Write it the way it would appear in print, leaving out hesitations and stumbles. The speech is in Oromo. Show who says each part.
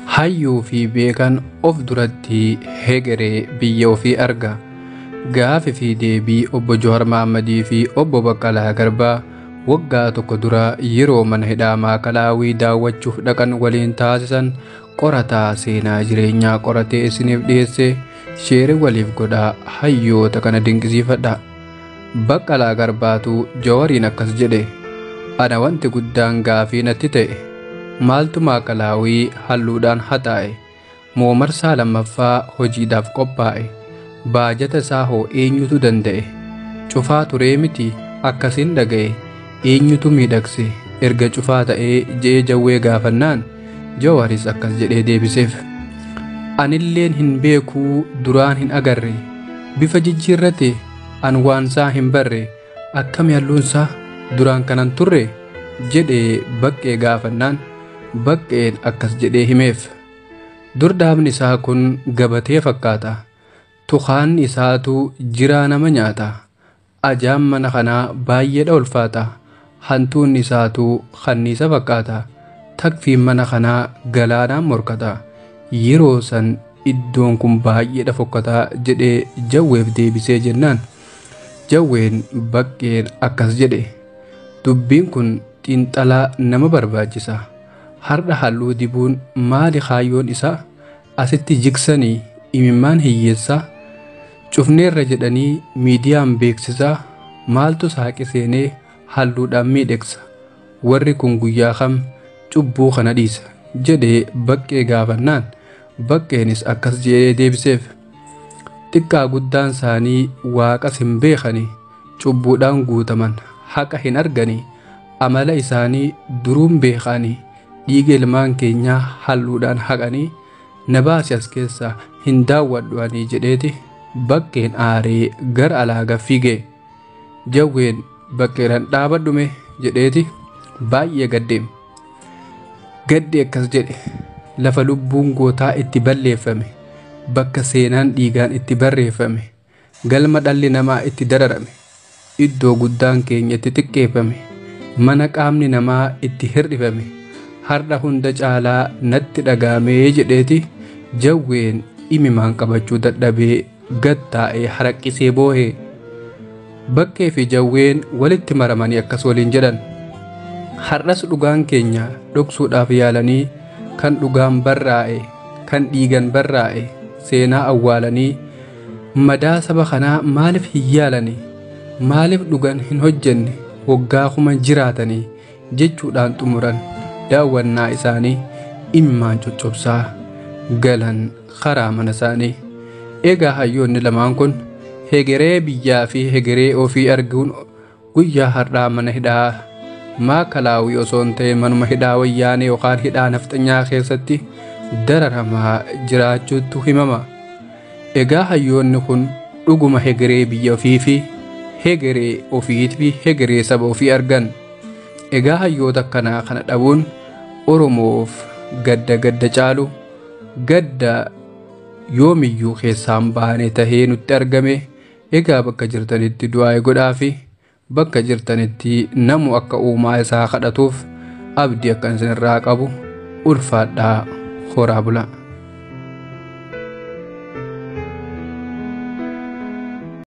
Speaker 1: Hayyuu fi beekan of duratti hegeree biyya ofii arga. Gaafii fi deebii obbo Jowaar Mahammadii fi obbo Baqqalaa Garbaa waggaa tokko dura yeroo mana hidhaa Maakalaawii daawwachuuf dhaqan waliin taasisan qorataa seenaa jireenyaa qoratee isiniif dhiyeesse sheeree waliif godhaa hayyoota kana dinqisiifadha. Baqqalaa Garbaatu Jowaariin akkas jedhe: Ana wanti guddaan gaafii natti ta'e maaltu Maakalaawii halluudhaan haxaa'e? Moo marsaa lammaffaa hojiidhaaf qophaa'e? Baajata isaa hoo eenyutu danda'e? Cufaa turee miti akkasiin dhaga'e eenyutu miidhagse erga cufaa ta'ee je'ee Jawwee gaafannaan Jawaaris akkas jedhee deebiseef. Anilleen hin beekuu duraan hin agarre bifa jijjiirrate an waansaa hin barre akkami halluunsaa duraan kanan turre jedhee Baqqee gaafannaan Baqqeen akkas jedhee himeef. Dur dhaabni isaa kun gabatee fakkaata. Tukaanni isaatu jiraa nama nyaata. Ajaan mana kanaa baay'eedha ulfaata. Hantuunni isaatu kanniisa fakkaata. Takfiin mana kanaa galaanaan morkata. Yeroo san iddoon kun baay'eedha fokkataa jedhee Jawweef deebisee jennaan Jawween Baqqeen akkas jedhe: Dubbiin kun xiinxalaa nama barbaachisa. Har'a halluu dibuun maali kaayyoon isaa? Asitti jigsanii imimmaan hiyyeessaa cufneerra jedhanii miidiyaan beeksisaa maaltu saaqi seenee halluudhaan miidhagsa? Warri kun guyyaa kam cubbuu kana dhiisa jedhee Baqqee gaafannaan Baqqeenis akkas jedhee deebiseef. Xiqqaa guddaan isaanii waaqas hin beekani, cubbuudhaan guutaman, haqa hin argani, amala isaanii duruun beekani, dhiiga ilmaan keenyaa halluudhaan haqanii na baasi as keessaa hin daawwadhu ani jedheeti Baqqeen aaree gara alaa fiige. Jawween Baqqeedhaan dhaabadhume jedheeti baay'ee gaddeem. Gaddi akkas jedhe: lafa lubbuun gootaa itti balleeffame, bakka seenaan dhiigaan itti barreeffame, galma dhalli namaa itti dararame, iddoo guddaan keenya itti xiqqeeffame, mana qaamni namaa itti hir'ifame, har'a hunda caalaa natti dhagaamee jedheeti Jawween imimaan qabachuu dadhabee gad taa'ee haraqqisee boohe. Baqqee fi Jawween walitti maramanii akkas waliin jedhan: Har'as dhugaan keenya dhoksuudhaaf yaalanii kan dhugaan barraa'e, kan dhiigan barraa'e seenaa awwaalanii madaa saba kanaa maaliif hin yaalanii, maaliif dhugan hin hojjenne waggaa kuma jiraatanii jechuudhaan xumuran daawwannaa isaanii imimmaan coccobsaa galan karaa mana isaanii. Egaa hayyoonni lamaan kun hegeree biyyaa fi hegeree ofii arguun guyyaa har'aa mana hidhaa Maakalaawii osoo hin ta'in manuma hidhaa wayyaanee yookaan hidhaa nafxanyaa keessatti dararamaa jiraachuutu himama. Egaa hayyoonni kun dhuguma hegeree biyya ofii fi hegeree ofii fi hegeree saba ofii argan. Egaa hayyoota akkanaa kana dhabuun Oromoof gadda gadda caalu gadda yoomiyyuu keessaan baane tahee nutti argame. Egaa bakka jirtanitti du'aa godhaa fi bakka jirtanitti namu akka uumaa isaa kadhatuuf abdii akka isinirraa qabu ulfaadhaa horaa bulaa.